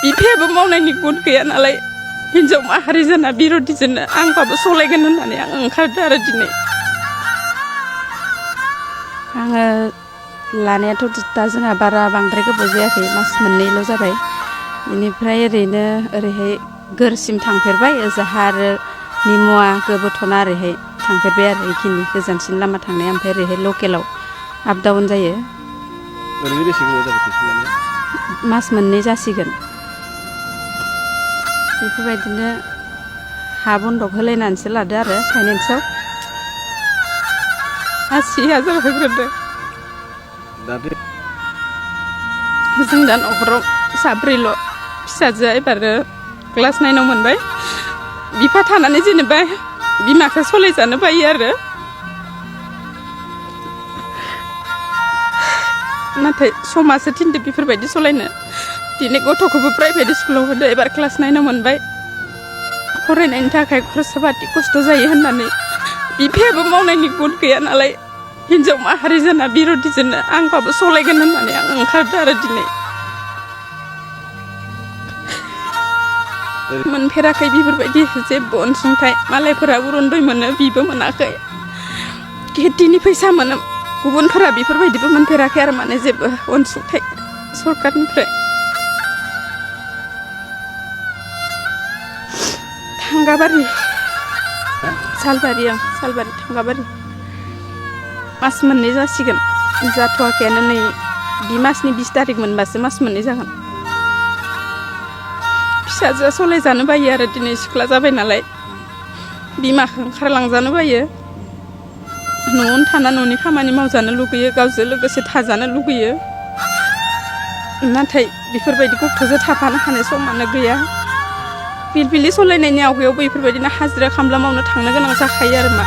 बिफायाबो मावनायनि गुन गैया नालाय हिनजाव माहारि जाना बिर'धिजोंनो आंबाबो सलायगोन होननानै आं ओंखारदों आरो दिनै आङो लानायाथ' दा जोंहा बारा बांद्राय गोबाव जायाखै मास मोननैल' जाबाय बेनिफ्राय ओरैनो ओरैहाय गोरसिम थांफेरबाय ओजाहा आरो निमुवा गोबोथना ओरैहाय थांफेरबाय आरो बेखिनि गोजानसिन लामा थांनाया ओमफ्राय ओरैहाय लकेलाव आप डाउन जायो ओरैनो बेसे गोबाव जाबाय टिउसन मास मोननै जासिगोन बेफोरबायदिनो हा बन्दक होलायनानैसो लादो आरो फाइनान्सआव 80,000 होग्रोदो जों दा न'खराव साब्रैल' फिसाजोआ एबारो क्लास 9 मोनबाय बिफा थानानै जेनेबा बिमाखौ सलायजानो बायो आरो नाथाय समाजो थिनदो बेफोरबायदि सलायनो दिनै गथ'खौबो प्राइभेट स्कुलाव होदो एबार क्लास 9 मोनबाय फरायनायनि थाखाय खरसा पाति खस्थ' जायो होननानै बिफायाबो मावनायनि गुन गैया नालाय हिनजाव माहारि जाना बिर'धिजोंनो आंबाबो सलायगोन होननानै आं ओंखारदों आरो दिनै मोनफेराखै बेफोरबायदि जेबो अनसुंथाइ मालायफोरा उरनदय मोनो बिबो मोनाखै खेथिनि फैसा मोनो गुबुनफोरा बेफोरबायदिबो मोनफेराखै आरो माने जेबो अनसुंथाइ सरकारनिफ्राय थांगाबारि सालबारि थांगाबारि मास मोननै जासिगोन जाथ'वाखैयानो नै बे मासनि 20 तारिख मोनबासो मास मोननै जागोन फिसाजोआ सलायजानो बायो आरो दिनै सिख्ला जाबाय नालाय बिमाखौ ओंखारलांजानो बायो न'आवनो थाना न'नि खामानि मावजानो लुगैयो गावजों लोगोसे थाजानो लुगैयो नाथाय बेफोरबायदि गथ'जों थाफानो हानाय समानो गैया पिलपिलि सलायनायनि आवगायावबो बेफोरबायदिनो हाजिरा खामला मावनो थांनो गोनां जाखायो आरो मा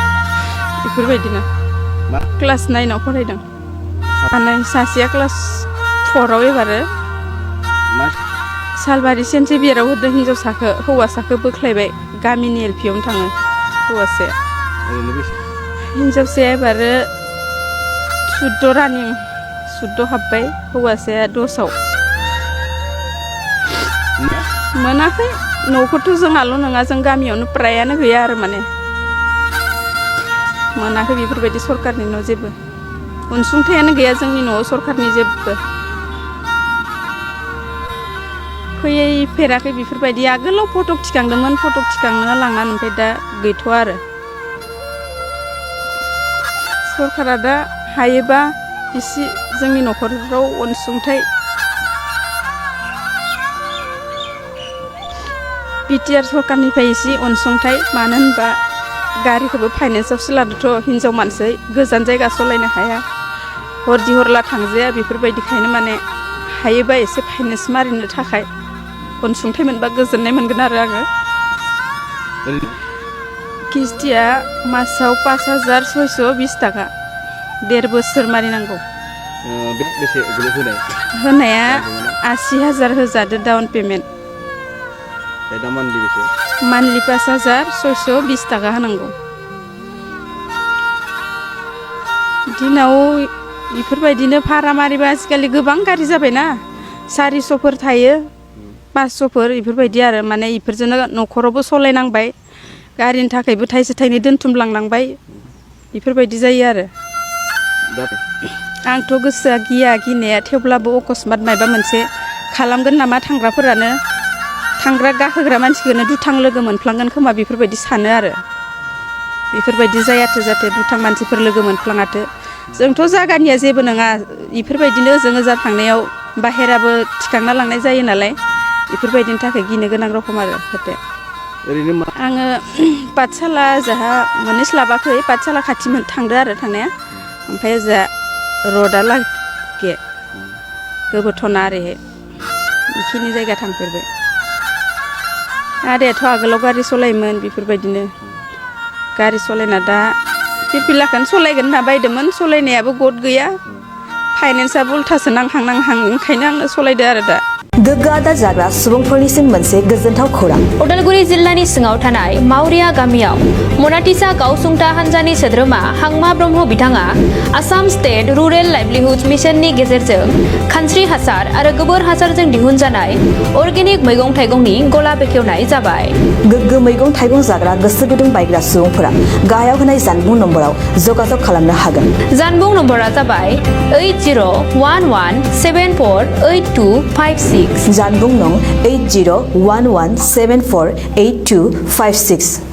बेफोरबायदिनो क्लास 9 फरायदों सासेया क्लास 4 एबारो सालबारि सेन्ट जेभियाराव होदों हिन्जावसाखौ हौवासाखौ बोख्लायबाय गामिनि एलपियावनो थाङो हौवासाया हिन्जावसाया एबारो 14 रानिं 14 हाबबाय हौवासाया 10 मोनाखै न'खौथ' जोंहाल' नङा जों गामियावनो प्रायानो गैया आरो माने मोनाखै बेफोरबायदि सरकारनि न' जेबो अनसुंथायानो गैया जोंनि न'आव सरकारनि जेबो फैफेराखै बेफोरबायदि आगोलाव फटक थिखांदोंमोन फटक थिखांनो लांनानै ओमफ्राय दा गैथ'आ आरो सरकारा दा हायोबा एसे जोंनि न'खराव अनसुंथाइ बिटिआर सरकारनिफ्राय एसे अनसुंथाइ मानो होनबा गारिखौबो फाइनान्सआवसो लादोंथ' हिनजाव मानसि गोजान जायगा सलायनो हाया हरदि हरला थांजाया बेफोरबायदिखायनो माने हायोबा एसे फाइनान्स मारिनो थाखाय अनसुंथाइ मोनबा गोजोननाय मोनगोन आरो आङो किस्तिया मासाव 5,620 टाका 1.5 बोसोर मारिनांगौ होनाया 80,000 होजादो डाउन पेमेन्ट मान्थलि 5,620 टाका होनांगौ दिनाव बेफोरबायदिनो भारा मारिबा आजिखालि गोबां गारि जाबायना 400फोर थायो 500फोर बेफोरबायदि आरो माने बेफोरजोंनो न'खरावबो सलायनांबाय गारिनि थाखायबो थाइसे थाइनै दोनथुमलांनांबाय बेफोरबायदि जायो आरो आंथ' गोसोआ गिनाया थेवब्लाबो अकस्मात माबा मोनसे खालामगोन नामा थांग्रा गाखोग्रा मानसिखौनो दुथां लोगो मोनफ्लांगोन खोमा बेफोरबायदि सानो आरो बेफोरबायदि जायाथो जाहाथे दुथां मानसिफोर लोगो मोनफ्लाङाथो जोंथ' जागानिया जेबो नङा बेफोरबायदिनो ओजों थांनायाव बाहेराबो थिखांना लांनाय जायो नालाय बेफोरबायदिनि थाखाय गिनो गोनां रखम आरो खोथाया आङो पाठसाला जाहा मोनहैस्लाबाखै पाठसाला खाथि थांदो आरो थांनाया ओमफ्राय जा रडा लागे गोबोथना ओरैहाय बेखिनि जायगा थांफेरबाय आदायाथ' आगोलाव गारि सलायोमोन बेफोरबायदिनो गारि सलायना दा फिरफिलाखौनो सलायगोन होनना बायदोंमोन सलायनायाबो गद गैया फाइनान्सआबो उल्थासो नांहां ओंखायनो आङो सलायदो आरो दा गोग्गो आदार जाग्रा सुबुंफोरनिसिम मोनसे गोजोनथाव खौरां। उदालगुरि जिल्लानि सिङाव थानाय मावरिया गामियाव मनाटिसा गावसुंथा हान्जानि सोद्रोमा हांमा ब्रह्म बिथाङा आसाम स्टेट रुरेल लाइभलिहुड मिशननि गेजेरजों खानस्रि हासार आरो गोबोर हासारजों दिहुनजानाय अर्गेनिक मैगं थाइगंनि गला बेखेवनाय जाबाय। गोग्गो मैगं थाइगं जाग्रा गोसो गुदुं बायग्रा सुबुंफोरा गाहायाव होनाय जानबुं नम्बराव जगाजग खालामनो हागोन। जानबुं नम्बरा जाबाय 8011748256। जानबुं नं 8011748256।